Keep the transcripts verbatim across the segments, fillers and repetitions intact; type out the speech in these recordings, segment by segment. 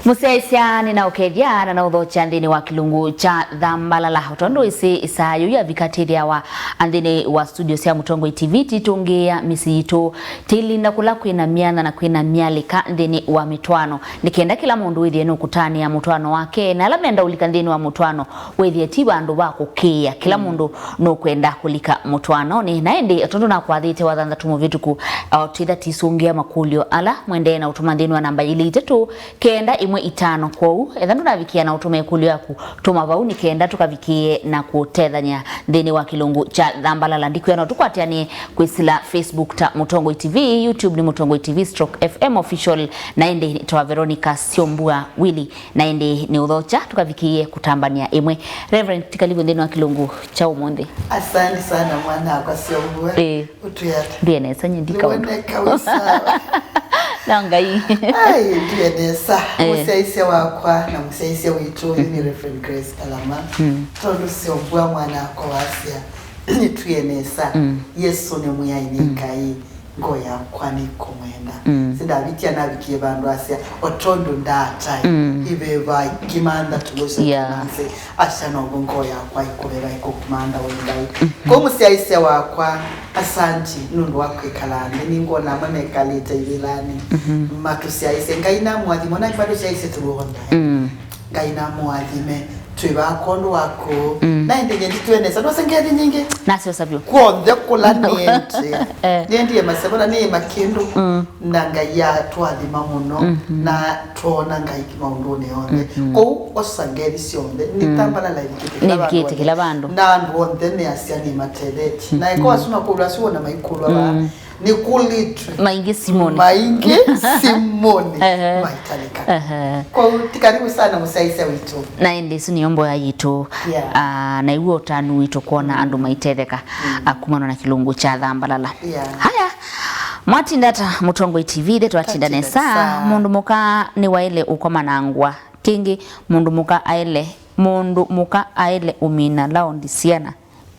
Mũsyaĩĩsya, nĩnaũkethya na naũthokya nthĩnĩ wa kĩlungu kya Thambalala. O tondũ ĩsĩ ĩsaa yĩu yavika, twĩthĩawa nthĩnĩ wa studio sya Mũtongoi T V, titũngĩĩa mĩsyĩ yitũ, tĩlinda kũla kwĩna myanya na kwĩna myalĩka nthĩnĩ wa mĩtwaano, nĩ kenda kĩla mũndũ wĩthĩe nũkũtanĩa mũtwaano wake, na ala menda ũlika nthĩnĩ wa mũtwaano wĩthĩe ti vandũ va kũkĩĩa. Kĩla mũndũ nũkwenda kũlika mũtwaanonĩ. Na ĩndĩ, o tondũ nakwathĩte wathanthatũ mũvĩtũku, o twĩtha tisũngĩa makũlyo ala, mwendee na ũtũma nthĩnĩ wa namba ilĩ itatũ kenda ĩmwe itano. Kwoou, etha ndũnavikĩa na ũtũme ĩkũlyo yaku, tũma vau nĩ kenda tũkavikĩe na kũtethany'a nthĩnĩ wa kĩlungu kya Thambalala. Ndikwĩa no tũkwatĩanĩe kwĩsĩla Facebook ta Mũtongoi T V, YouTube nĩ Mũtongoi T V stroke F M Official, na ĩndĩ nĩtawa Veronica Syombua Willy. Na ĩndĩ nĩ ũthokya tũkavikĩie kũtambanĩa ĩmwe. Reverend, ti karibu nthĩnĩ wa kĩlungu kya ũmũnthĩ. Asante sana mwana wakwa Syombua. Ĩĩ. Ũtwĩata? Ndie nesa, nye ndikaũndũ. Nĩwoneka wĩ sawa. Na Ngai. Ai, ndie nesa. Eh. Mũsyaĩĩsya wakwa na mũsyaĩĩsya witũ, mm, nĩ Reverend Grace Kalama. Mm. Tondũ Syombua mwana wakwa wasya, nĩtwie nesa. Mm. Yesũ nĩ Mwĩai, nĩ, mm, Ngai. Ngoo yakwa nĩkũmwenda. Mm. Sindavĩtya navikie vandũ asya, o tondũ ndatae, mm, iveva kimantha tuloso, yeah, kimanzi, asya novo ngoo yakwa ĩkũveva ĩkũkumantha we Ngai. Mm-hmm. Kwoou mũsyaĩĩsya wakwa, asanti nũndũ wa kwĩkala nthĩ, nĩngwona amwe mekalĩte ivĩlanĩ, mm-hmm, matũsyaĩĩsye. Ngai namũathime, ona matũsyaĩĩsye tũlũonda. Mm. Ngai namũathime, twĩ vaa kwondũ waku. Mm. Na ĩndĩ nyie nditwĩe nesa, ndwose ngethi nyingĩ. Nasyosa vyũ. Kw'onthe kũla nĩendie. Eh. Nĩendie maseva na nĩĩma kĩndũ. Mm. Na Ngai atũathima mũno. Mm-hmm. Na twoona Ngai maũndũnĩ onthe. Mm-hmm. Kwoou osa ngethi syonthe. Mm. Nĩ Thambalala ĩvikĩte kĩla vandũ. Nĩvikĩte kĩla vandũ. Na andũ onthe nĩasya nĩmatethetye. Na eka, mm-hmm, asu makũlwa asu wona maikũlwa vaa. Mm. Nĩkũlĩtw'e maingĩ simũnĩ. Maingĩ simũnĩ. Ehe. Maitalĩka. Ehe. Kwoou, ti karibu sana mũsyaĩĩsya witũ. Na ĩndĩ ĩsu nĩyo mboya yitũ. Yeah. Ah, na iw'o ũtanu witũ kwona, mm, andũ maitetheka, mm, ah, kumana na kĩlungu kya Thambalala. Yeah. Haya, mwatinda ata Mũtongoi T V? Ithe twatinda nesa. Twatinda nesa. Mũndũ mũka nĩwaĩle ũkomana ngũa. Kĩngĩ, mũndũ mũka aĩle, mũndũ mũka aĩle ũmina laondi syana.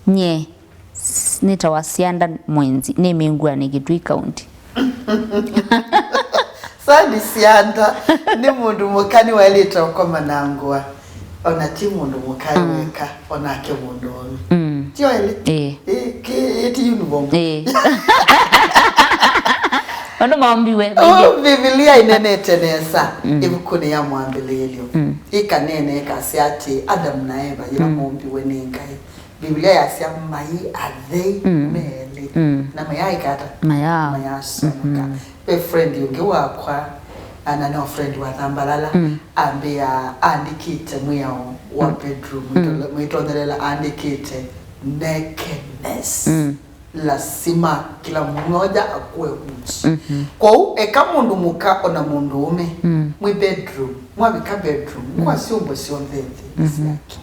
Nyie s-, nĩtawa Sianda Mwenzi, nĩ Mĩngũanĩ, Kitui County. Sandi Sianda nĩ mũndũ mũka nĩwaĩlĩte ũkoma na ngũa. Ona ti mũndũ mũka, mm, weka, onake mũndũũme. Mm. Ti o elĩ? Ĩĩ. Ĩĩ, kĩ-, ĩĩ, ti uniform. Ĩĩ. Ũndũ maombiwe, oh, maingĩ. Bibilia ĩnenete nesa, mm, ĩvukunĩ ya Mwambĩlĩĩlyo. Mm. Ĩkanene ĩkasya atĩ Adamu na Eva yĩla, mm, mombiwe nĩ Ngai, Biblia yasya mai athei, mm, me elĩ, mm, na mayaaĩka ata? Maya-, mayasonoka. Mm-hmm. Ve friend ũngĩ wakwa, na no friend wa Thambalala, mm, ambĩa andĩkĩte mwĩao wa, mm, bedroom, mm, mwĩtonyelela andĩkĩte nakedness. Mm. Lazima kila mmoja akuwe uchi. Mm-hmm. Kwoou eka mũndũ mũka ona mũndũũme, mm, mwĩ bedroom, mwavika bedroom, mm, kwa syũmbo syonthe nthĩ, mm-hmm, syake.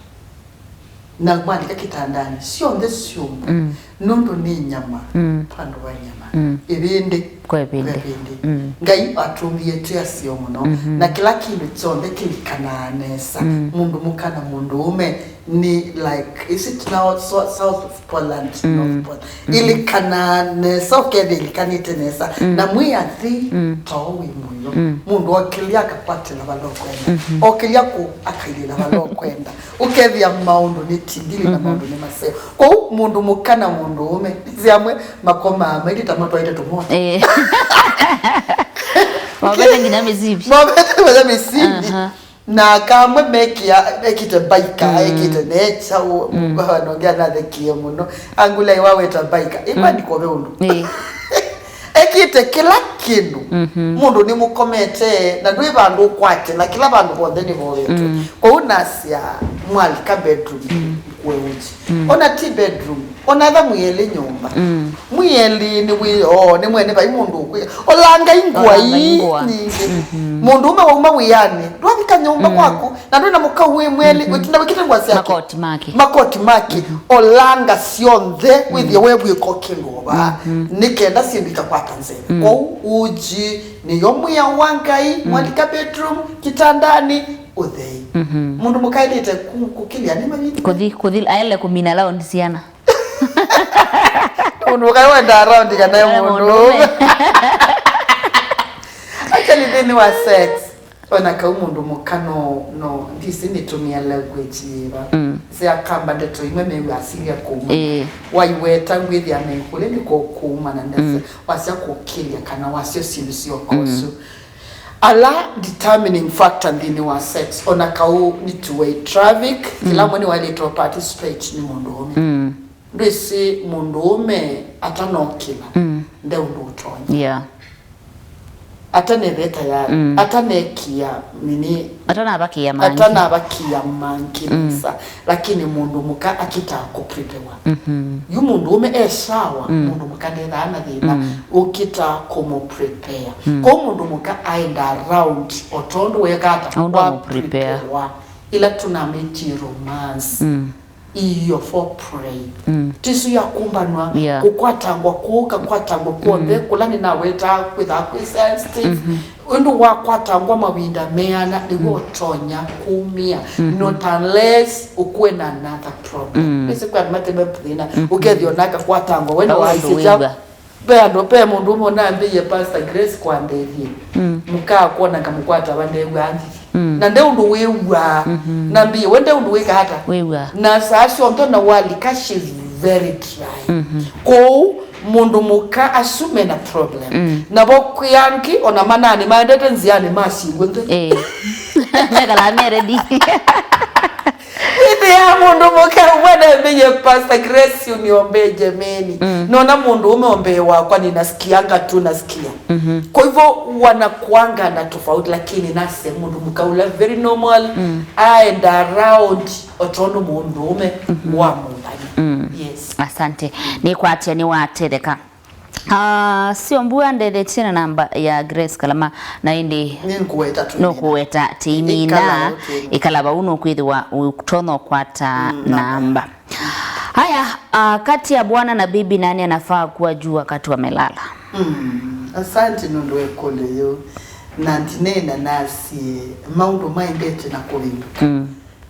Na mwalika kĩtandanĩ, syonthe syũmũ, mm, nũndũ nĩ nyama, mm, vandũ va nyama. Mm. Ĩvĩndĩ. Kwa ĩvĩndĩ. Kwa ĩvĩndĩ. Mm. Ngai atũmbie twĩ aseo mũno. Mm-hmm. Na kĩla kĩndũ kyonthe kĩlikanaa nesa. Mm. Mũndũ mũka na mũndũũme nĩ, like, is it now so-, south of Poland, mm, north Poland? Mm-hmm. Ilikanaa nesa, ũkethĩa ilikanĩte nesa. Mm. Na mwĩ athei, mm, to wĩ mũyo. Mm. Mũndũ okĩlya akakwatĩla vala ũkwenda. Mm-hmm. Okĩlya kũ akailĩla vala ũkwenda. Ũkethĩa maũndũ nĩ tindili na, mhm, maũndũ nĩ maseo. Kwoou mũndũ mũka na mũndũũme, nĩsĩ amwe makomaa mailĩte matwaĩte tũmota. Eh. Mavete nginya mĩsivi. Mavete nginya mĩsivi. Aha. Na kamwe mekĩa, ekĩte baika, mm, ekĩte necha, mm, nongea nathekie mũno. Angula iwaweta baika. Ikwandikwa ve ũndũ. Eh. Ekĩte kĩla kĩndũ. Mhm. Mũndũ nĩmũkomete, na ndwĩ vandũ ũkwate, na kĩla vandũ vonthe nĩvoetwe. Mm. Kwoou nasya, mwalika bedroom, mm, kũe ũchi. Mm. Ona ti bedroom, ona etha mwĩ elĩ nyũmba. Mm. Mwĩ elĩ nĩ wĩ, oh, nĩ mwene vai mũndũ ũkwĩ. Olangai ngũa. Olangai ii ngũa nyingĩ. Mhm. Mũndũũme wauma wĩanĩ, ndwavika nyũmba, mm, kwaku, na ndwĩ na mũkau wĩ mwelĩ, mhm, wĩtinda wĩkĩte ngũa syake. Makoti make. Makoti make. Mhm. Olanga syonthe, mm, wĩthie we wĩko kĩndũ vaa. Mhm. Nĩ kenda syĩndũ ikakwata nzeve. Mm. Kwoou uji nĩyo mwĩao wa Ngai, mm, mwalika bedroom, kitandani, ũthei. Mhm. Mũndũ mũkaĩlĩte ku-, kũkĩlya nĩ mavithi. Kũthi, kũthi, aĩle kũmina laondi syana. Mũndũ mũkaĩ wenda around kana e mũndũ. Mũndũũme. Actually, nthĩnĩ wa sex, Ona kau mũndũ mũka no, no, ndisi nĩtũmĩa language yĩva. Mm. Sya kamba ndeto imwe mew'a asilia kuma. Ĩĩ. Waiweta ngwĩthĩa mekũlĩ nĩko kuma na ndese. Mm. Wasya kũkĩlya kana wasya syĩndũ syokosu. Mm. Ala determining factor nthĩnĩ wa sex, ona kau nĩtuwe traffic, kĩla mm. Mwe nĩwaĩlĩtwe participate nĩ mũndũ ũme. Mm. Ndwĩsĩ mũndũũme atanokĩla, mm. Nde ũndũ ũtonya. Yeah. Atanethe tayari, mm. Atanekia nini, atanavakia mangĩ. Atanavakia mangĩ mm. Nesa, lakini mũndũ mũka akitaa kũprepewa. Mm-hmm. Yu mũndũũme e sawa, mm. Mũndũ mũka ndethaa na thĩna, mm. Ũkita kũmũprepare. Mm. Kwoou mũndũ mũka aenda around o tondũ wekata. Ũndũ wa amũprepare. Preparewa. Ila tunamĩtie romance. Mm. Iyo for prey. Mm. Tisu ya kumbanwa, yeah. Kukwatangwa kũu, kakwatangwa kw'onthe, mm. Kũla nĩnawetaa kwĩthaa kwĩ sensitive. Mm-hmm. Ũndũ wakwatangwa mavinda meana, nĩw'o mm. Ũtonya kumia. Mm-hmm. Not unless ũkuwe na another problem. Mm. Nĩsĩ kwĩ andũ mateme thĩna, mm-hmm. Ũkethĩa ona kakwatangwa, wenda waisĩkya. Ve andũ, ve mũndũ ũmwe ũnambĩie, Pastor Grace, kwandethie. Mm. Mũkaa kwona ngamũkwata va ndew'aa nthĩthĩ. Mm. Na nde ũndũ wĩw'aa. Mm-hmm. Nambĩie, we nde ũndũ wĩka ata? Wĩw'aa. Na saa syonthe na walika, she's very dry. Mm-hmm. Kwoou, mũndũ mũka asu mena problem. Mm. Navo kwĩ angĩ, ona manani maendete nzĩanĩ masilw'e nthĩ. Eh. Mekalaa me ready. Ĩthĩa mũndũ mũka ũmwe nambĩie, Pastor Grace, uniombee jameni. Mm. Nona mũndũ ũme ombee wakwa, ninasikianga tu, nasikia. Mm-hmm. Kwa hivyo wanakuanga na tofauti, lakini nase mũndũ mũka ũla very normal, mm. Aenda around o tondũ mũndũ ũme mm-hmm. Wa mũmbani. Mm. Yes. Asante. Nĩkwatya nĩwatetheka. Ah, sio mbua ndethetye na namba ya Grace Kalama, na ĩndĩ nũkũweta tĩimina, ĩkala vau nũkwĩthĩwa ũtonya ũkwata mm, namba. Haya, ah, kati ya bwana na bibi nani anafaa kuwa juu wakati wamelala? Mm, asante nũndũ wa ĩkũlyo yĩu. Na ndineena nasye maũndũ maendete na kũvĩndũka. Mm.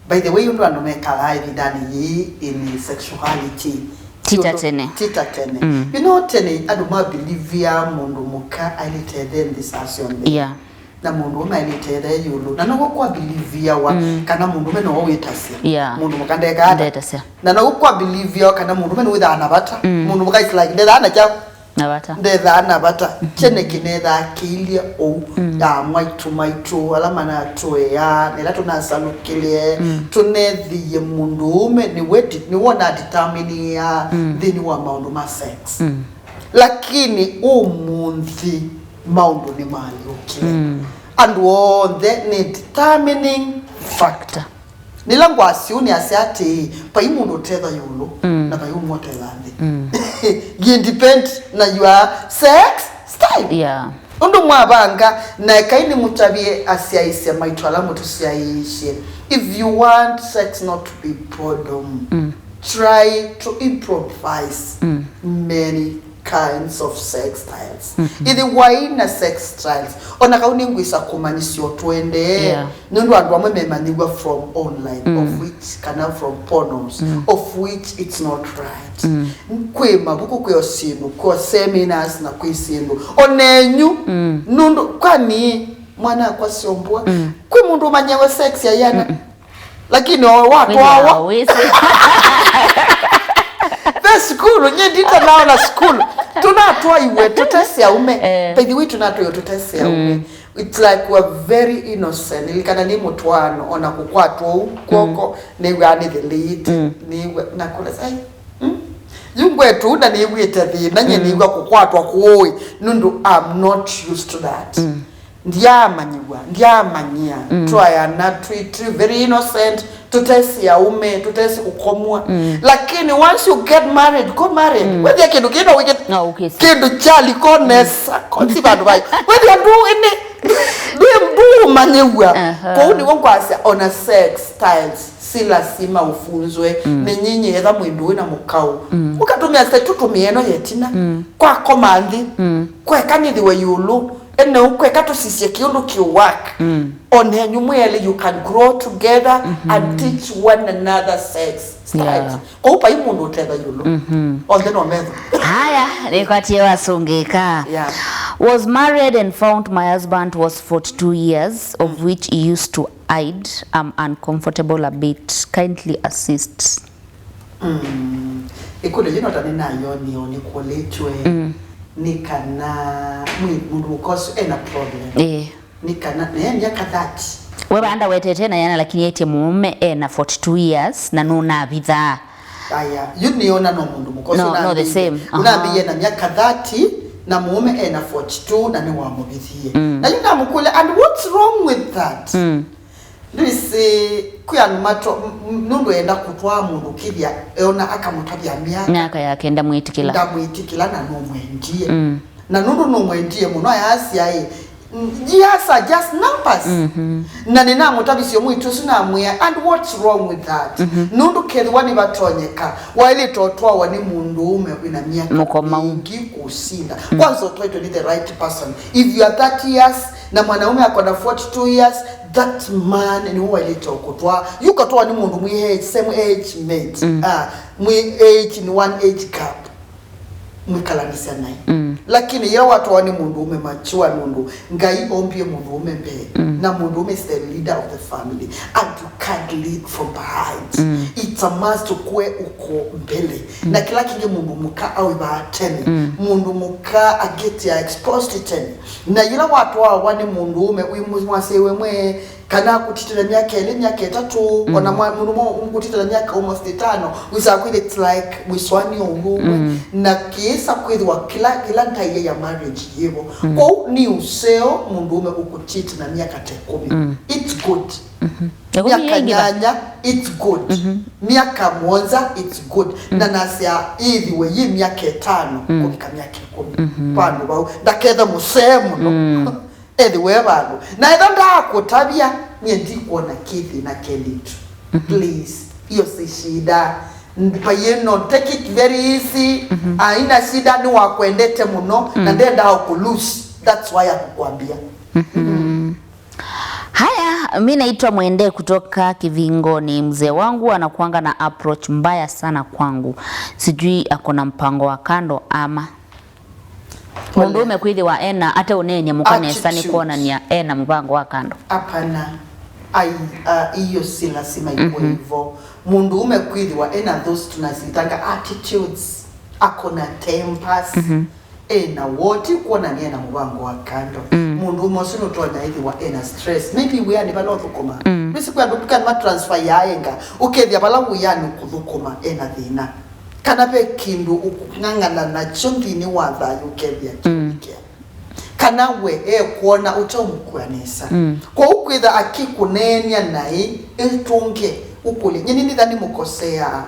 By the way, ũndũ andũ mekalaa ĩvindanĩ yĩĩ in sexuality, ti ta tene. Ti ta tene. Mm. You know, tene andũ mabilivia mũndũ mũka ailĩte ethe nthĩ saa syonthe. Yeah. Na mũndũ ũme ailĩte ethe ĩũlũ. Na noguo kwabiliviawa mm. Kana mũndũ ũme nowe wĩtasya. Yeah. Mũndũ mũka ndeka ata. Ndetasya. Na noguo kwabiliviawa kana mũndũ ũme nĩwĩthaa na vata. Mm. Mũndũ mũka is like, ndethaa na kyaũ. Na vata. Ndethaa na vata. Mhm. Kyene kĩnethaa kĩilye ũu. Mm. Ya mwaitũ maitũ, ala manatũea, na ĩla tũnasalũkĩlye, mm. Tũnethĩie mũndũũme nĩwe di-, nĩwona determinia mm. Nthĩnĩ wa maũndũ ma sex. Mm. Lakini ũmũnthĩ maũndũ nĩmalyũkĩe. Mm. Andũ onthe nĩ determining factor. Nĩla ngwasya ũu nĩasya atĩĩ, vai mũndũ ũtetha ĩũlũ, mm. Na vai ũmwe ũtetha nthĩ. Mm. Yĩ depend na your sex style. Yeah. Ũndũ mwavanga, na ekai nĩmũtavye asyaĩĩsya maitũ ala mũtũsyaĩĩsye. If you want sex not to be boredom, mm. Try to improvise mm. Many kinds of sex styles. Mm-hmm. Ĩthĩwai na sex styles. Ona kau nĩngwĩsa kũmanyĩsya ũtũendee. Yeah. Nũndũ andũ amwe memanyĩw'a from online, mm. Of which, kana from pornos, mm. Of which it's not right. Mm. Kwĩ mavuku, kwĩ o syĩndũ, kwĩ o seminars, na kwĩ syĩndũ. Onenyu, mm. Nũndũ, kwani mwana akwa syombwa, mm. Kwĩ mũndũ ũmanyĩawe sex ya yana? Mm-mm. Lakini o watwawa. Wĩthĩawa wĩsĩ. Ve sukulu, nye ndita naona sukulu. Tunatwaiwe, tũtesya aume. Eh. By the way, tunatwaiwe, tũtesya aume. Mm. It's like we're very innocent. Ilikana nĩ mũtwaano, ona kũkwatwa ũu, kwoko, mm. Nĩw'a nĩ the lead. Mm. Nĩw'a, na kũla, ai, mm? Yu ngwetu, na nĩw'ĩte thĩna, nye mm. Nĩw'a kũkwatwa kũũĩ. Nũndũ I'm not used to that. Mm. Ndyaamanyĩw'a, ndyaamanyĩa, mm. Twaeana twĩ, twĩ very innocent, tũtesĩ aũme, tũtesĩ kũkomwa. Mm. Lakini once you get married, go married. Mm. Wethĩa kĩndũ kĩĩ no wĩke, no, okay, kĩndũ kyalika nesa, konsi vandũ vai. Wethĩa ndũ ĩnĩ, ndũ, ndũũmanyĩw'a. Aha. Kwoou nĩw'o ngwasya ona sex styles si lasima ũfunzwe. Mm. Nĩ nyinyi etha mwĩ ndũĩ na mũkaũ. Mm. Ũkatũmĩa style, tũtũmĩe ĩno yetina. Mm. Kwakoma nthĩ. Mm. Kweka nĩthĩwe ĩũlũ. Ene ũkweka tũsisye kĩũndũ kĩ work. Mm. Onenyu mwĩ elĩ, you can grow together, mm-hmm, and teach one another sex styles. Yeah. Kwoou vai mũndũ ũtetha ĩũlũ. Mm-hmm. Onthe no methwe. Haya, nĩkwatie wasũngĩka. Yeah. Was married and found my husband was forty-two years, of which he used to hide. I'm uncomfortable a bit. Kindly assist. Mm. Ĩkũlyo yĩno ta nĩnayonio nĩkũlĩtw'e, mm, nĩ kana mwĩ mũndũ mũka ũsu ena problem. Ĩĩ. Nĩ kana naye myaka thirty. We vaanda wetete na yana, lakini etie mũũme ena forty-two years na nũnavithaa. Aya, yu nĩona no mũndũ mũka ũsu. No, no, the same. Aha. Ũnambĩie na myaka thirty na mũũme ena forty-two na nĩwamũvithie. Mm. Na yu namũkũlya, and what's wrong with that? Mm. Ndwĩsĩ, kwĩ andũ mato-, m-, m-, nũndũ enda kũtwaa mũndũ kĩthya, eona akamũtavya myaka. Myaka yake ndamwĩtĩkĩla. Ndamwĩtĩkĩla na nũmwendie. Mm. Na nũndũ nũmwendie mũno, ayasya ĩ, "Years are just numbers." Mm-hmm. Na nĩnamũtavisye mwĩĩtu ũsu namwĩa, "And what's wrong with that?" Mm-hmm. Nũndũ kethĩwa nĩvatonyeka, waĩlĩte ũtwawa nĩ mũndũũme wĩna myaka, mũkomau, mingĩ kũsinda. Mm. Kwanza ũtwaĩtwe nĩ the right person. If you are thirty years na mwanaume ako na forty-two years, that man nĩwe waĩlĩte ũkũtwaa. Yu katwaa nĩ mũndũ mwĩ age, same age mate. Mm. Ah, mwĩ age, in one age gap. Mwĩkalanĩsya naĩ. Mm. Lakini yĩla watwawa nĩ mũndũũme mature, nũndũ Ngai ombie mũndũũme mbee, mm, na mũndũũme is the leader of the family, and you can't lead from behind. Mm. It's a must ũkũe ũko mbele. Mm. Na kĩla kĩngĩ mũndũ mũka awĩvaa tene. Mm. Mũndũ mũka agetia exposed tene. Na yĩla watwawa nĩ mũndũũme wĩ mũ-, mwasĩwe mwe, kana akũtitĩla myaka ĩlĩ, myaka ĩtatũ, mm, ona mwa-, mũndũ mwa-, ũkũtitĩla myaka almost ĩtano, wĩsaa kwĩthĩa it's like mwĩsũanĩo ũmwe. Mm. Na kĩĩsa kwĩthĩwa kĩla, kĩla ndaĩa ya marriage yĩvo. Mm. Kwoou nĩ ũseo mũndũũme ũkũtitĩla myaka ta ĩkũmi. Mm. It's good. Mm-hmm. Myaka nyanya, it's good. Mm-hmm. Myaka mũonza, it's good. Mm. Na nasya ĩthĩwe yĩ myaka ĩtano, mm, kũvika myaka ĩkũmi. Mm-hmm. Vandũ vau, ndakethe mũsee mũno. Mm. Ethĩwe vandũ. Na ethĩwa ndaakũtavya, nyie ndikwona kĩ thĩna kelĩtu. Mhm. Please, hiyo si shida. N-, payeno, take it very easy. Mhm. Haina shida, nĩwakwendete mũno, na, mm, ndendaa ũkũlose. That's why akũkwambia. Mhm. Mm. Haya, mi naitwa Mwende kutoka Kivingoni. Mzee wangu anakuanga na approach mbaya sana kwangu. Sijui ako na mpango wa kando ama. Pole. Mũndũũme kwĩthĩwa ena, ate ũneeny'a mũka nesa, nĩ, attitude, kwonany'a ena mũvango wa kando. Hapana. Ai, ah, hiyo si lazima ikuwe, mhm, hivyo. Mũndũũme kwĩthĩwa ena those tunazitanga attitudes, ako na tempers, mhm, ena woti kuonania ena mũvango wa kando. Mm. Mũndũũme ũsu nũtonya ĩthĩwa ena stress. Maybe wĩanĩ vala ũthũkũma. Mm. Nĩsĩ kwĩ andũ kana matransfer yaenga, ũkethĩa vala wĩanĩ ũkũthũkũma ena thĩna. Kana ve kĩndũ ũkũng'ang'ana nakyo nthĩnĩ wa thayũ ũkethĩa, mm, kĩũvikĩa. Kana we ekwona ũteũmũkua nesa. Mm. Kwoou kwĩtha akĩkũneenea naĩ ĩtũnge ũkũlye, "Nyie nĩnĩtha nĩmũkoseaa?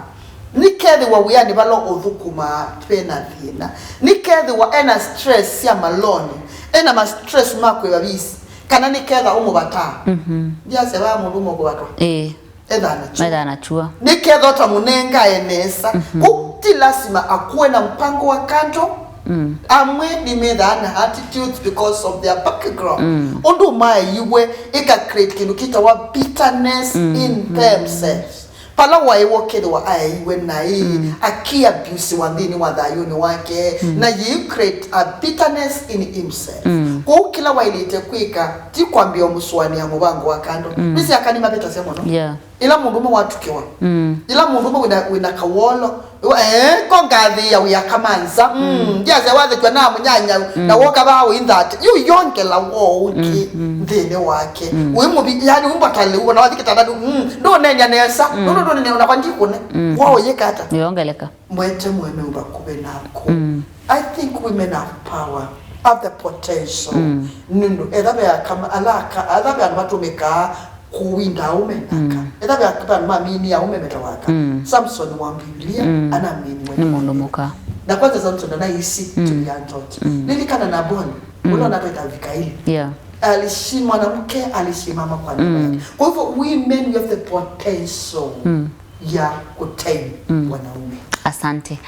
Nĩkethĩwa wĩanĩ vala ũthũkũmaa vena thĩna? Nĩkethĩwa ena stress sya maloni, ena ma stress ma kũĩva visi? Kana nĩketha ũmũvataa?" Mhm. Ndyasya vaa mũndũ ũmwe ũkũvatwa. Ĩĩ. Ethaa na kyua. Ethaa na kyua. Nĩketha ũtamũnengae nesa. Mhm. Kũu ti lasima akuwe na mpango wa kando. Mm. Amwe nĩmethaa na attitudes because of their background. Mm. Ũndũ maeiwe, ĩka create kĩndũ kĩtawa bitterness, mm, in, mm, themselves. Pala waĩ wokethĩwa aeiwe naĩ, mm, akiabusiwa nthĩnĩ wa thayũnĩ wake, mm, na you create a bitterness in himself. Mm. Kwoou kĩla waĩlĩte kwĩka ti kwambĩa ũmũsũanĩa mũvango wa kando. Mm. Nĩsĩ aka nĩmavetasya mũno. Yeah. Ĩla mũndũũme watukĩwa. Mm. Ĩla mũndũũme wĩna, wĩna kawolo. Ee, ko ngathĩĩa wĩa kamanza. Mm. Mm. Ndiasya wathĩkwa na mũnyanya, mm, na woka vaa ũinthate. Yu yongela woo ũngĩ, mm, mm, nthĩnĩ wake. Mm. Wĩ mũvi, yani, wĩ mbatalĩu, ona wathi kĩtandanĩ, mm, ndũnenya nesa. Mm. Nũndũ ndũnenya ona kwa ndikũne. Mm. Woo ũyĩka ata? Yongeleka. Mwete mũemeu vakuvĩ naku. Mm. I think women have power, have the potential. Mm. Nũndũ etha ve akama, ala aka, etha ve andũ matũmĩkaa kũwinda aũme naka. Mm. Etha ve aka, ve andũ maminie aũme metawa aka. Mm. Samson wa Biblia, mm, anaminiwe nĩ mũndũ mũka. Na kwanza Samson anaisi, mm, tumia ndoto. Mm. Lilikana na Boni, mm, ũla anatweta Abigaili. Yeah. Alishi-, mwanamke alisimama kwa neno, mm, yake. Kwa hivyo, women, we have the potential. Mm. Ya kũtei, mm, wanaume. Asante.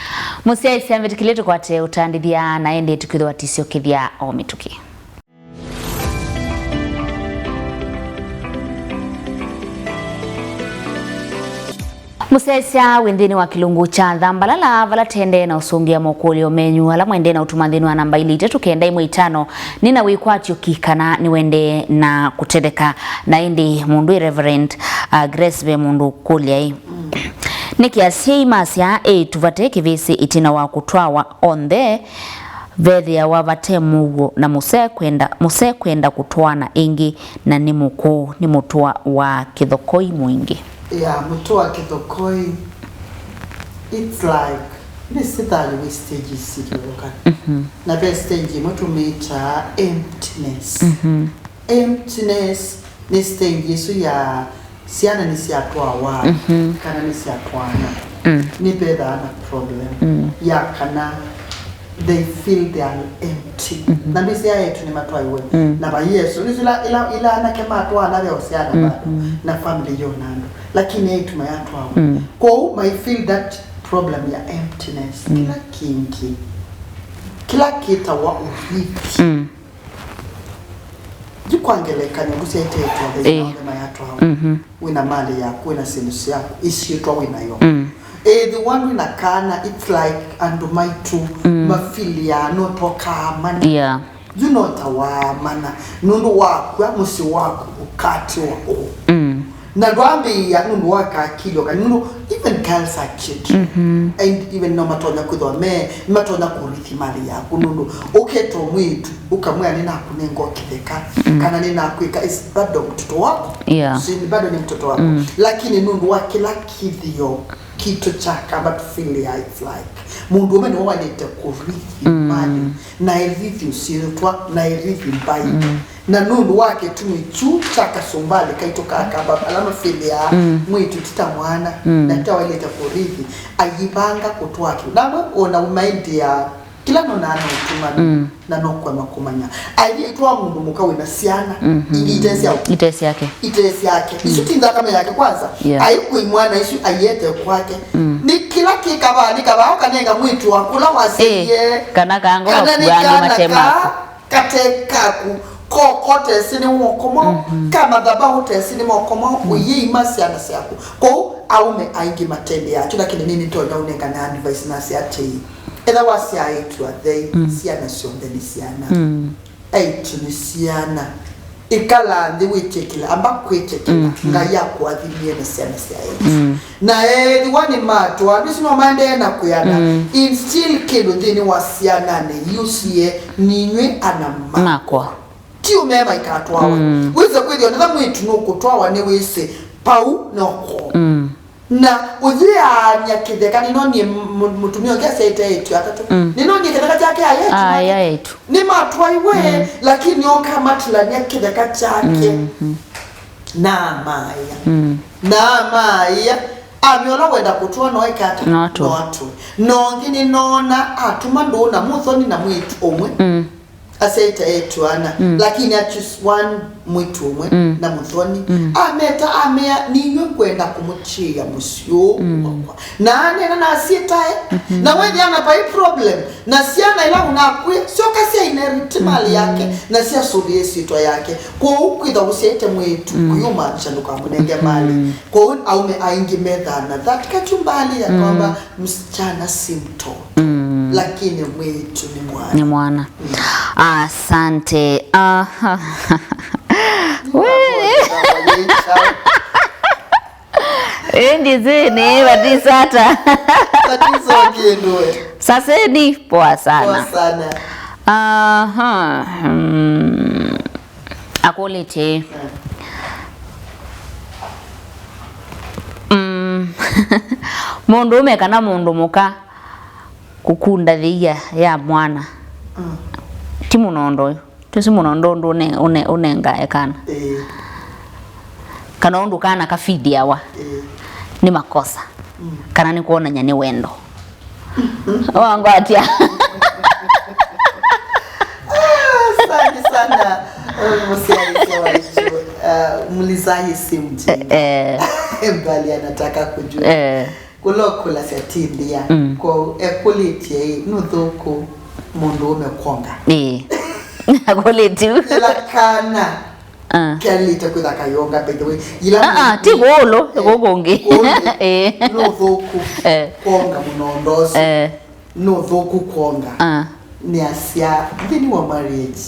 Mũsyaĩĩsya mbĩtĩkĩlye tũkwate ũtandĩthya na ĩndĩ tũkĩthĩwa tũisyokethya o mĩtũkĩ. Mũsyaĩĩsya wĩ nthĩnĩ wa kĩlungu kya Thambalala, vala tũendee na ũsũngĩa mokũlyo menyu ala mwaendee na ũtũma nthĩnĩ wa namba ilĩ itatũ kenda ĩmwe itano. Nĩ na wĩkwatyo ki kana nĩwendee na kũtetheka. Na ĩndĩ mũndũ ĩ Reverend, uh, Grace, ve mũndũ ũkũlya ĩ, nĩkĩ asyai masyaa eĩtu vate kĩvĩsĩ ĩtina wa kũtwawa onthe vethĩawa vate mũuo na mũsekwenda, mũsekwenda kũtwaana ĩngĩ, na nĩ mũkũũ, nĩ mũtũa wa kĩthokoi mwingĩ. Ya, mũtũa wa kĩthokoi, it's like, nĩ sithali wĩ stage isilũka. Mhm. Na ve stage ĩmwe tũmĩtaa emptiness. Mhm. Emptiness nĩ stage ĩsu ya syana nĩsyatwawa, mhm, kana nĩsyatwaana. Mm. Nĩvethaa na problem, mm, ya kana they feel they are empty. Mhm. Na mbĩsĩ ya eĩtu nĩmatwaiwe. Mm. Na vai Yesũ, nĩsĩ ila, ila, ila anake matwaana ve o syana, mm, bado, mm, na family yona andũ. Lakini eĩtu mayatwawa. Mm. Kwoou may feel that problem ya emptiness. Mm. Kĩla kĩngĩ, kĩla kĩtawa ũrithi. Mm. Yu kwa ngelekany'o, ndũsyaĩte eĩtu onthe, ĩĩ, onthe mayatwawa. Mhm. Wĩna malĩ yaku, wĩna syĩndũ syaku, ĩsyĩtwa wĩnayo. Mm. Ĩthĩwa ndwĩna kana, it's like andũ maitũ, mm, mafilĩaa no twakaa mana. Yeah. Yu no ta waamana, nũndũ wakw'a mũsyĩ waku ũkatiwa ũũ. Mm. Na ndwambĩĩa nũndũ wa kakilyo kanini, nũndũ even girls are children. Mhm. And even no matonya kwĩthwa me, matonya kũrithi malĩ yaku, nũndũ ũketa mwĩĩtu, ũkamwĩa, "Nĩnakũnenga o kĩtheka," mm, kana, "Nĩnakwĩka," is bado mtoto wako. Yeah. Si ni bado ni mtoto wako. Mm. Lakini nũndũ wa kĩla kĩthĩo kitũ kya kamba tũfilĩaa, it's like mũndũũme nĩwe waĩlĩte kũrithi, mm, malĩ, na ĩrithi ũsyĩtwa, na ĩrithi mbaĩ. Mm. Na nũndũ wa kĩtumi kyu kya kasumbalĩ kaitũ ka kamba ala mafilĩaa, mm, mwĩĩtu ti ta mwana, mm, na ti ta waĩlĩte kũrithi, ayĩvanga kũtwaa kĩu. Namwe ona ũmaendia kĩla nonaa no ũtumanu, mm, na no kũema kũmanya. Aĩlĩtu a mũndũ mũka wĩna syana, mhm, ingĩ ite sya ite syake. Ite syake. Mm. Isu ti nthakame yake kwanza. Yeah. Aikwĩ mwana isu aiete kwake. Mm. Nĩ kĩla kĩkavaa, nĩ kavaa ũkanenga mwĩĩtu waku ũla wasyaie. Eh, kana kanga kana nĩ wakua nĩ kana mate ka maku. Kate kaku, koko tesi nĩ moko mao, mhm, ka mathabaũ tesi nĩ moko mao, mm, ũyĩima syana syaku. Kwoou aũme aingĩ matendea kyu, lakini nĩ nĩtonya ũnengane advice nasya atĩĩ, etha wasyaa eĩtu athei, mm, syana syonthe nĩ syana. Mm. Eĩtu nĩ syana. Ĩkala nthĩ wĩtĩkĩle, amba kwĩtĩkĩla, mhm, Ngai akũathimie na syana sya eĩtu. Mm. Na ethĩwa nĩmatwaa, andũ asu no maendee na kwĩana. Mm. Instill kĩndũ nthĩnĩ wa syananĩ iu sie, "Ninyw'ĩ ana makwa." Makwa. Ti ũmee maikatwawe. Mm. Wĩse kwĩthĩwa nĩla mwĩĩtu nũkũtwawa nĩwĩsĩ, pau noko. Mm. Na ũyĩaany'a kĩtheka, nĩnonie m-, m-, mũtumĩa ũngĩ asyaĩte eĩtu atatũ. Mm. Nĩnonie kĩtheka kyake ayetu. Aya eĩtu. Nĩmatwaiwe, mm, lakini oka matilany'a kĩtheka kyake. Mm-hmm. Na amaĩa. Mm. Na amaĩa. Amea ũla wenda kũtũa no eke ata? No atũe. No atũe. No ũngĩ nĩnoona atuma ndũũ na mũthoni na mwĩĩtu ũmwe. Mm. Asyaĩte eĩtu ana, mm, lakini a choose one mwĩĩtu ũmwe, mm, na mũthoni. Mm. Ameta, amea, "Ninyw'ĩ ngwenda kũmũtiĩa mũsyĩ ũũ, mm, wakwa." Na aneena na asyĩtae, mm-hmm, na wethĩa na vai problem, na syana ila ũnakw'e, syoka sya inherit mali, mm-hmm, yake, na syasũvĩa ĩsyĩtwa yake. Kwoou kwĩtha ũsyaĩte mwĩĩtu, mm, kũyũmaanisha ndũkamũnenge mali. Mm-hmm. Kwoou aũme aingĩ methaa na that kachumbali ya, mm, kwamba msichana si mtoto. Mm. Lakini mwĩĩtu nĩ mwana. Nĩ mwana. Mm. Asante. Aha. Wee. Ĩndĩ zini, batisata. Batizo kĩndũ we. Saseni, poa sana. Poa sana. Aha. Mm. Akũlĩtye. Mm. Mũndũũme kana mũndũ mũka kũkunda thĩia ya mwana. Mm. Ti mũnondo ũyũ. Tũsi mũnondo ũndũ ũne-, ũne-, ũnengae kana. Ĩĩ. Kana ũndũ kana kafidiawa. Ĩĩ. Nĩ makosa. Mm. Kana nĩ kwonany'a nĩ wendo. Wangwatia. Ah, asante sana. Wewe msiaise wa juu. Ah, mlizaji si mjinga. Eh, eh. Bali anataka kujua. Eh. Kũla ũkũlasya ti ndia. Mm. Kwoou ekũlĩtye ĩ, nũthũku mũndũũme kwonga? Ĩĩ. Akũlĩtye. Ĩla kana Ah. Kelĩte kwĩtha kayonga, by the way. Yĩla Ah, ah, ti kũũlũ, eh, kũkũngĩ. Kũũlũ. Eh. Nũthũku Eh. kwonga mũnondo ũsu. Eh. Nũthũku kwonga. Ah. Nĩasya, nthĩnĩ wa marriage,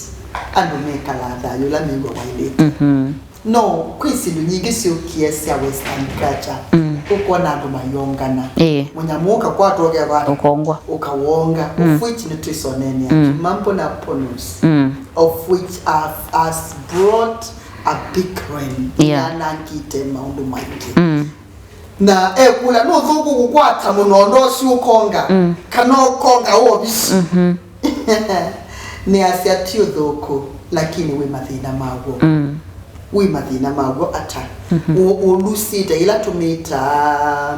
andũ mekalaa thayũ ũla mĩw'a waĩlĩte. Mhm. No, kwĩ syĩndũ nyingĩ syũkie sya Western culture. Mm. Ũkona andũ mayongana. Ĩĩ. Mũnyamũ ũkakwatwa ũkeva Ũkongwa. Ũkawonga, Mm. of which nĩtwĩsoneenea. Mm. Mambo na pornos. Mm. Of which have, has brought a big rain. Yeah. Nĩyanangĩte maũndũ maingĩ. Mm. Na ekũla, nũthũku kũkwata mũnondo ũsu ũkonga, Mm. kana ũkonga wovisi? Mhm. Nĩasya ti ũthũku, lakini wĩ mathĩna maw'o. Mm. Wĩ mathĩna maw'o ata? Mhm. Ũ-, ũlusĩte ĩla tũmĩtaa,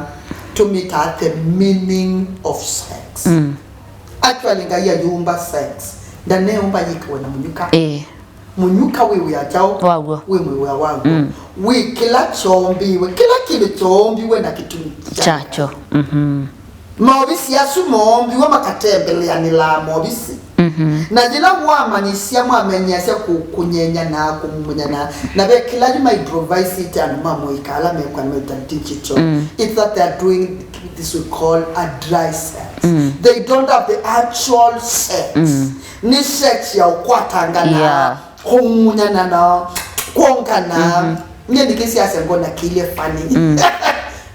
tũmĩtaa the meaning of sex. Mm. Actually, Ngai ayũmba sex. Ndaneũmba yĩkawe na mũnyuka. Eh. Mũnyuka wĩ wĩa kyaũ? Waw'o. Wĩ wĩa waw'o. Mm. Wĩ kĩla kyoombiwe, kĩla kĩndũ kyoombiwe na kĩtumi kyakyo. Kyakyo. Mhm. Maovisi asu moombiwe makatembeleanĩlaa maovisi. Mhm. Na yĩla wamanyĩsya, mwamenyasya kũ-, kũnyenyana, kũmumunyana, na ve kĩla yu maimprovisĩte andũ ma mũika ala mekwa meta digital. Mm. It's that they are doing this we call a dry sex. Mm. They don't have the actual sex. Mm. Nĩ sex ya ũkwatangana, Yeah. kũmumunyana na kwongana. Mhm. Nye ndikĩsiasya ngona kĩilye funny. Mm.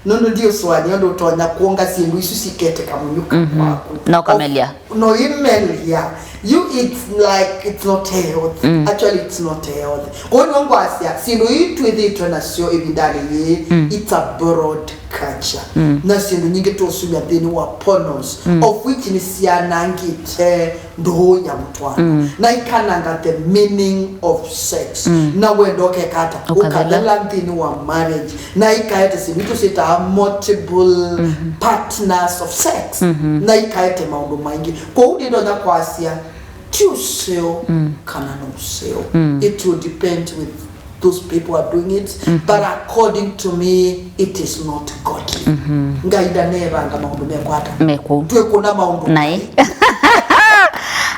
Nũndũ ndiũsũanĩa ũndũ ũtonya kwonga syĩndũ isu siketeka mũnyuka Mhm. waku. Na ũkamelya. No imelya. You, it's like, it's not health. Mm. Actually, it's not health. Kwa hiyo ngwasya, syĩndũ ii twĩthĩtwe nasyo ĩvindanĩ yĩĩ, Mm. it's a broad culture. Mm. Na syĩndũ nyingĩ tũsumya nthĩnĩ wa pornos, Mm. of which nĩ syanangĩte ndũũ ya mũtwaano. Mm. Na ikananga the meaning of sex. Mm. Na wendo ũkekata, Ũkathela. ũkathela nthĩnĩ wa marriage. Na ikaete syĩndũ itũ syĩtaa multiple Mhm. partners of sex. Mhm. Na ikaete maũndũ maingĩ. Kwoou ndindonya kwasya, ti ũseo Mm. kana nĩ ũseo. Mm. It will depend with those people are doing it. Mhm. But according to me, it is not godly. Mhm. Ngai ndanevanga maũndũ mekwata. Meku. Twĩkũna maũndũ. Naĩ.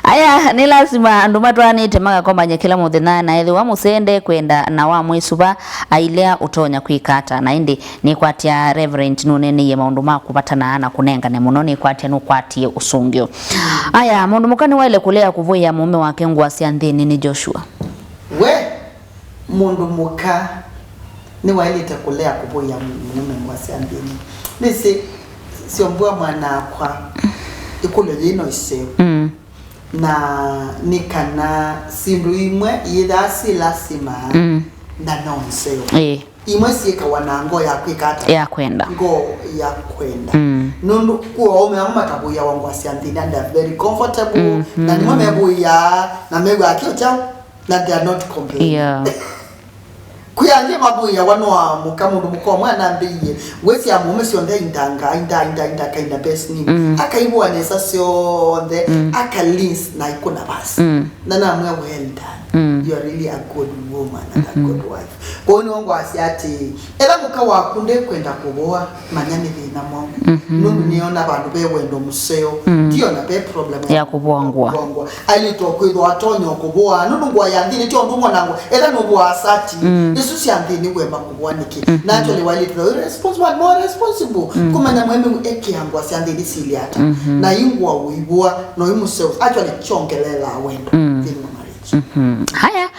Aya, nĩ lasima andũ matwaanĩte magakomany'a kĩla mũthenya, na ethĩwa mũsee ndekwenda na wamwĩsuva, ailea ũtonya kwĩka ata? Na ĩndĩ nĩkwatya Reverend nũneeneie maũndũ ma kũvatana na kũnengane mũno, nĩkwatya nũkwatie ũsũngĩo. Aya, mũndũ mũka nĩwaĩle kũlea kũvũĩa mũũme wake ngũa sya nthĩnĩ nĩ Joshua. We, mũndũ mũka nĩwaĩlĩte kũlea kũvũĩa mũũme ngũa sya nthĩnĩ. Nĩsĩ, syombua mwana-akwa, ĩkũlyo yĩĩ no ĩseo. Mm. Na nĩ kana syĩndũ imwe iyĩthaa syĩ lasima Mm. na no nseo. Ĩĩ. Imwe syĩkawa na ngoo ya kwĩka ata? Ya kwenda. Ngoo ya kwenda. Mm. Nũndũ kwĩ aũme amwe makavũĩawa ngũa sya nthĩnĩ, and they're very comfortable, Mm, na nĩmo mm. mevũĩaa na mew'aa kĩo kyaũ, na they are not complaining. Yeah. Kwĩ angĩ mavũĩawa no amũka, mũndũ mũka ũmwe anambĩie, wĩsĩ amũũme syonthe aindanga, ainda, ainda, ainda, akainda best nini. Mm. Akaivũa nesa syonthe, Mm. aka rinse na ikũna basi. Mm. Na namwĩa, "Well done. Mm. You are really a good woman and a Mm-hmm. good wife." Kwoou nĩw'o ngwasya atĩĩ, ethĩwa mũka waku ndĩkwenda kũvũa, manya nĩ thĩna mwaũ. Mm-hmm. Nũndũ nĩona vandũ ve wendo mũseo, Mm. ndiona ve problem Ya kũvũa ngũa. Kũvũa ngũa. Ailĩtu kwĩthwa atonya kũvũa, nũndũ ngũa ya nthĩnĩ ti ũndũ ũmwe na ngũa. Ethĩwa nũvũaa sati, Mm. isu sya nthĩnĩ wema kũvũa nĩkĩ? Mm-hmm. Na actually wailĩtu, irresponsible and more responsible. Mm. Kũmanya mũemeu ekĩa ngũa sya nthĩnĩ silĩ ata. Mm-hmm. Na ĩ ngũa ũivũa, no ĩ mũseo. Actually, kyongeleelaa wendo Mm. nthĩnĩ wa marriage. Mhm. Haya.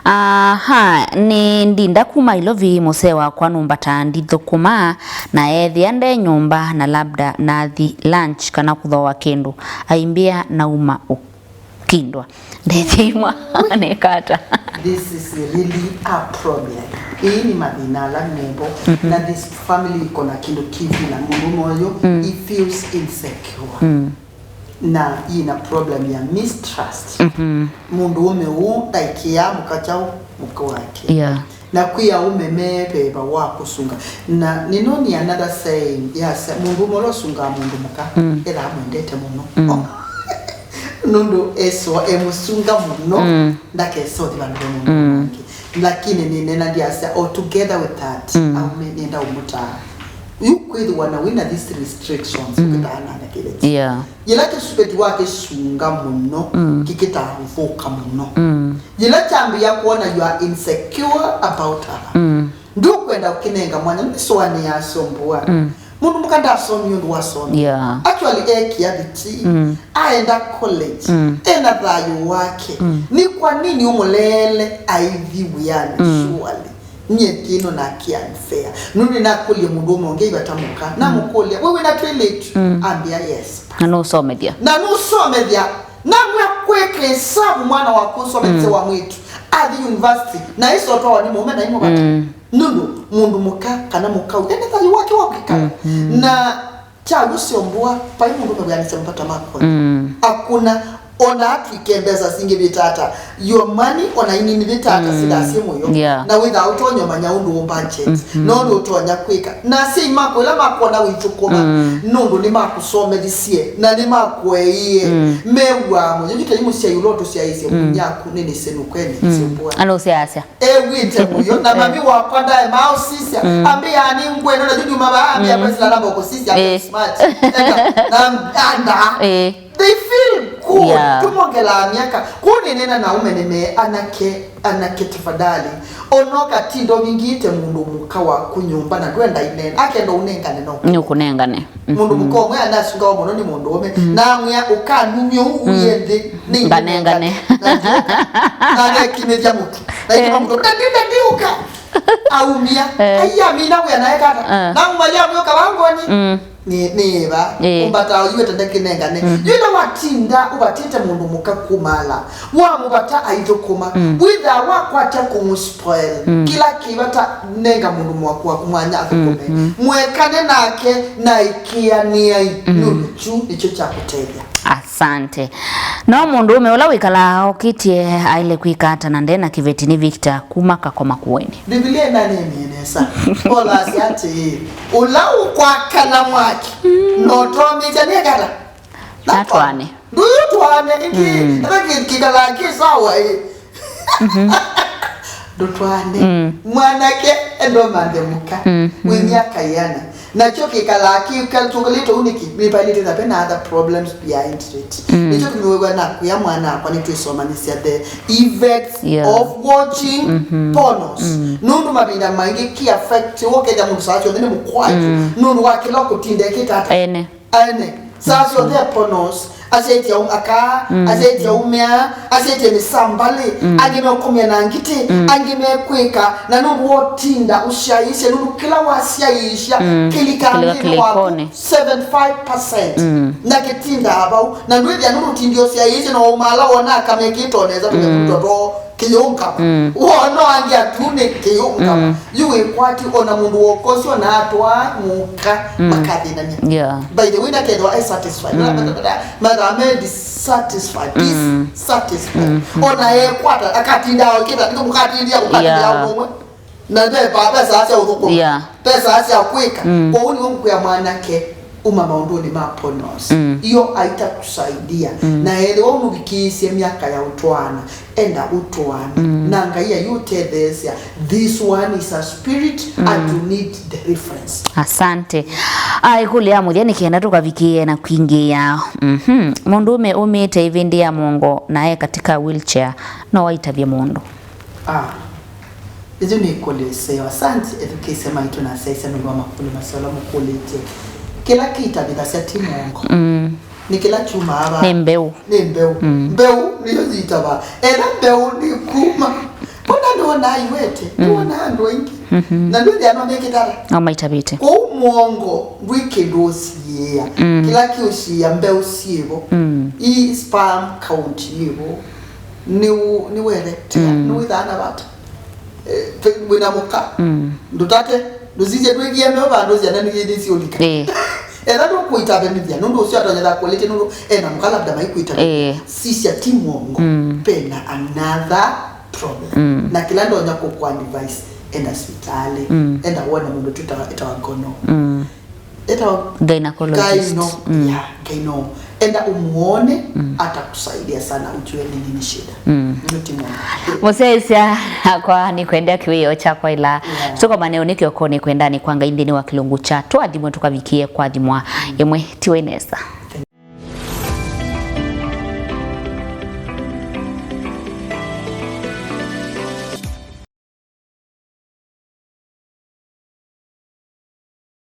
Aha, nĩ Ndinda kuma Ilovi, mũsee wakwa nũmbataa ndithũkũma, na ethĩa nde nyũmba na labda nathi lunch kana kũthooa kĩndũ, aimbĩa nauma ũkindwa. Ndethĩimwa nĩkata. This is really a problem. Ĩĩ nĩ mathĩna ala mevo. Mhm. Na this family iko na kĩndũ kĩvi na mũndũ ũyũ, Mm. he feels insecure. Mm. Na yĩna problem ya mistrust. Mhm. Mũndũũme ũũ ndaĩkĩaa mũka kyaũ mũka wake. Yeah. Na kwĩ aũme me veva wa kũsunga. Na nĩnoni another saying, yes, mũndũũme ũla ũsungaa mũndũ mũka, Mm. ethĩwa amwendete mũno. Mm. Nũndũ eswa emũsunga mũno, Mm. ndakesa ũthi vandũ ve mũndũ Mm. wake. Lakini nĩnena ndiasya, altogether with that, Mm. aũme nĩenda ũmũtaa. Yu kwĩthĩwa na wĩna these restrictions, mm, ũkĩtaa nane kĩveti. Yeah. Yĩla kĩsuveti wakĩsunga mũno, mm, kĩkĩtaa ũthũka mũno. Mm. Yĩla kyambĩĩa kuona you are insecure about her, mm, ndũkwenda ũkĩnenga mwanya, nĩsũanĩaa syombua. Mm. Mũndũ mũka ndasomie ũndũ wasomie. Yeah. Actually, ekia viti. Mm. Aenda college. Mm. Ena thayũ wake. Mm. Nĩ kwa nini ũmũleele aithi wĩanĩ? Mm. Surely. Nyie kĩno na kia unfair. Nũndũ nĩnakũlya mũndũ ũmwe ũngĩ ivata mũka. Mm. Namũkũlya, "We wĩna twĩlĩtu?" Mm. Ambĩa, "Yes." Na nũsomethya. Na nũsomethya. Namwĩa, "Kwĩka ĩsavu mwana waku ũsomethye, mm, wa mwĩtu athi university, na ĩsotwawa nĩ mũũme na imũvata." Mm. Nũndũ mũndũ mũka kana mũkau ena thayũ wake wa kwĩkala. Mm-hmm. Na kyaw'o syombua, vai mũndũ ũmwe wĩanĩsya mavata makwa. Mm. Akuna, ona atw'ĩke mbesa singĩvĩta ata, your money ona ininivĩta ata, mm, sidasye mũyo. Yeah. Na wĩthaa ũtonya ũmanya ũndũ ũ budget, mm-hmm, na ũndũ ũtonya kwĩka. Na asyai maku ĩla makwona wĩthũkũma, mm, nũndũ nĩmakũsomethisye na nĩmakũeie, mm, mew'aa mũyo. Yu ta yu mũsyai ũla ũtũsyaĩĩsye, mm, mũnyaku nĩ nĩsenu kwene, mm, syombua. Anũsyaasya. Ew'ĩte mũyo, na mami wakwa ndaema ũsisya. Mm. Ambĩa nĩ ngweno, na yu nyuma vaa, ambĩa, mm, kwa sila namba ũkũsisya, eh, smart. Eka, na anda. Eh. They feel good. Yeah. Tũmongelaa myaka. Kũu nĩnena na ũmene me anake, anake tafadhali. Ona ũkatinda ũvingĩte mũndũ mũka waku nyũmba na ndwenda inena. Akenda ũnengane no. Nĩũkũnengane. Mũndũ mũka ũmwe anasungawa mũno nĩ mũndũ ũme. Mm. Na amwĩa, "Ũkanumya ũu, mm, ũye nthĩ, nĩ nganengane." Na njoka. Na anekimĩthya mũtu. Na ikima mũtu. Ndandi, ndandi, ũka. Aumia. Eh. Aiya, mina wĩa naye kata. Eh. Na mwalia mwĩka wangoni. Mm. Nĩ, nĩ ĩva. Eh. Ũmbata ũyuĩte ndekĩnengane. Mm. Yu ĩla watinda ũvatĩte mũndũ mũka kumala. Wamũvata aithũkũma. Mm. Wĩthaa wakwatya kũmũspoil. Mm. Kĩla kĩvata nenga mũndũ mwaku waku mwanya athũkũme. Mm, mm. Mwekane nake na ĩkĩanĩai, mm, nũndũ kyu nĩkyo kya kũtethya. Asante. No mũndũũme ũla wĩkalaa okĩtye aĩle kwĩka ata na nde na kĩveti nĩ Victor kuma Kakoma Kũeni? Mbivilia ĩnanĩmie nesa. Paul asya atĩĩ, ũla ũkwakana mwaki, mm, na ũtomĩkya nĩekata? Natwane. Ndũyũtwane, ĩngĩ, mm, ata kĩ-, kĩkalaa kĩ sawa, ĩ. Mhm. Ndũtwane. Mm. Mwanake enda ũmanthe mũka. Mhm. Wĩ myaka ĩana. Nakyo kĩkalaa kĩ-, ka-, kĩkalĩte ũu nĩkĩ? Nĩvaĩlĩte na vena other problems behind it. Mm. Nĩkyo kĩmĩwew'a nakwĩa mwana akwa nĩtwĩsomanĩsya the effects, yeah, of watching, mhm, pornos. Mm. Nũndũ mavinda maingĩ kĩ affect, ũkethĩa mũndũ saa syonthe nĩ mũkwaju. Mm. Nũndũ wa kĩla ũkũtinda ekĩta ata? Ene. Aene, saa syonthe pornos, asyaĩtye aum-, aka, mm, asyaĩtye aumĩa, asyaĩtye mĩsambalĩ, mm, angĩ meũkomya na ngitĩ, mm, angĩ mekwĩka, na nũndũ wotinda ũsyaĩĩsya, nũndũ kĩla wasyaĩĩsya, mm, kĩlikaa, kĩlika mwĩĩnĩ waku kĩlikonĩ seventy-five percent. Mm. Na kĩtindaa vau, na ndwĩthĩa nũndũ ũtindi ũsyaĩĩsya, na waumala wona akamekĩtwo nesa, mm, tũnyamũ tũtoo. Kĩyũngama. Mm. Wona angĩ atu nĩ kĩyũngama. Mm. Yu wĩkwati ona mũndũ woka ũsu ona atwaa mũka, mm, makathĩnania. Yeah. By the way, nakethwa e satisfied. Mm. Mathaa me dissatisfied, mm, dissatisfied. Mm. Ona ekwata, akatinda okĩta, nĩko mũkatindia, mũkatindia, yeah, ũmwe. Na ve pa pesa sya ũthũkũma. Yeah. Pesa sya kwĩka. Mm. Kwoou nĩwe ngũkwĩa mwanake, uma maũndũnĩ ma pornos. Mm. Iyo aitakusaidia. Mm. Na ethĩwa ũmũvikĩĩsye myaka ya ũtwaana, enda ũtwaane. Mm. Na Ngai ayũtetheesya. This one is a spirit, mm, and you need deliverance. Asante. Ah, ĩkũlyo ya mũthya nĩ kenda tũkavikĩe na kwingĩĩa. Mhm. Mũndũũme ũmĩte ĩvĩndĩ ya mũongo na e katika wheelchair, no aitavye mũndũ? Ah. Ĩsu nĩ ĩkũlyo ĩseo. Asante, ethukĩĩsya maitũ na asyaĩĩsya nũndũ wa makũlyo maseo ala mũkũlĩtye. Kĩla kĩitavĩthasya ti mũongo. Mm. Nĩ kĩla kyumaa vaa. Nĩ mbeũ. Nĩ mbeũ. Mm. Mbeũ nĩyo yĩtavaa. Ethĩwa mbeũ nĩ kuma. Mbona nĩwonaa iwete? Mm. Nĩwonaa andũ aingĩ. Mm-hmm. Na ndwĩthĩa no mekĩtara. No maitavĩte. Kwoou mũongo ndwĩ kĩndũ ũsiĩĩa. Mm. Kĩla kĩũsiĩĩa mbeũ syĩvo. Mm. Ii sperm count yĩvo. Nĩ ũ-, nĩ werektea, mm, nĩ wĩthaa na vata. Eh, pe-, wĩna mũka. Mm. Ndũtate, ndũsisye twĩkie meo vandũ syana nĩ yĩndĩ siũlika. Eh. Etha ndũkũitavanĩthya, nũndũ ũcio atonyetha quality, nũndũ ena mũka labda maikũitavanĩthya. Eh. Sisya ti mwongo. Mm. Pena another problem. Mm. Na kĩla ndonya kũkũ advice, enda sivitalĩ, mm, enda wone mũndũ twĩtawa, ĩtawa gono. Mm. Ĩtawa gynecologist. Gyno. Mm. Yeah, gyno. Enda umuone, atakusaidia sana, ujue ni nini shida. Ndio timu. Mũsyaĩĩsya akwa nĩkwendea kĩwĩoo kyakwa ĩla tũkomane ũnĩkĩ ũkũnĩ kwenda nĩ kwa Ngai nthĩnĩ wa kĩlungu kya tũathimwe tũkavikie kwathimwa ĩmwe tiwe nesa.